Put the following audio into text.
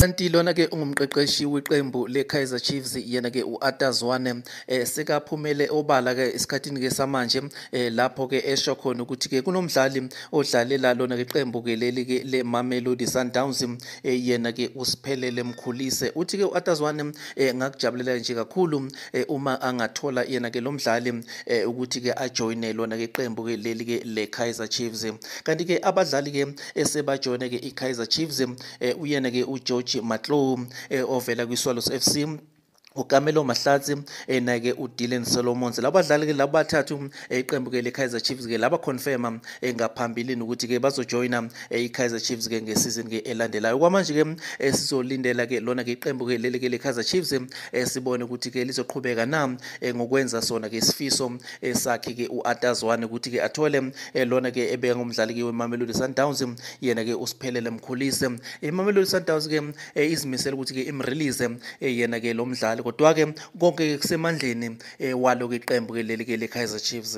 Kanti lona ke ungumqeqeshi weqembu le-Kaizer Chiefs, yena ke u-Arthur Zwane, sekaphumele obala ke esikhathini ke samanje, lapho ke esho khona ukuthi ke kunomdlali odlalela lona ke qembu ke leli ke le Mamelodi Sundowns, yena ke uSiphelele Mkhulise. Uthi ke u-Arthur Zwane, ngakujabulela nje kakhulu uma angathola yena ke lo mdlali ukuthi ke ajoyine lona ke qembu ke leli ke le Kaizer Chiefs. Kanti ke abadlali ke esebajoyine ke i-Kaizer Chiefs, uyena ke uGeorge Matlou, ovela kwi-Swallows FC, uKamelo Mahlatsi, naye uDylan Solomons. Laba badlali ke laba bathathu, iqembu ke le-Kaizer Chiefs ke laba confirma ngaphambilini ukuthi ke bazojoyina i-Kaizer Chiefs ke ngesizini ke elandelayo. Kwamanje ke sizolindela ke lona ke iqembu ke leli ke le-Kaizer Chiefs, sibone ukuthi ke lizoqhubeka na ngokwenza sona ke isifiso sakhe ke u-Arthur Zwane ukuthi ke athole lona ke ebeka ngumdlali ke weMamelodi Sundowns, yena ke uSiphelele Mkhulise. IMamelodi Sundowns ke izimisele ukuthi ke imrelease yena ke lo mdlali, kodwa ke konke kusemandleni walo ke iqembu ke leli ke le Kaizer Chiefs.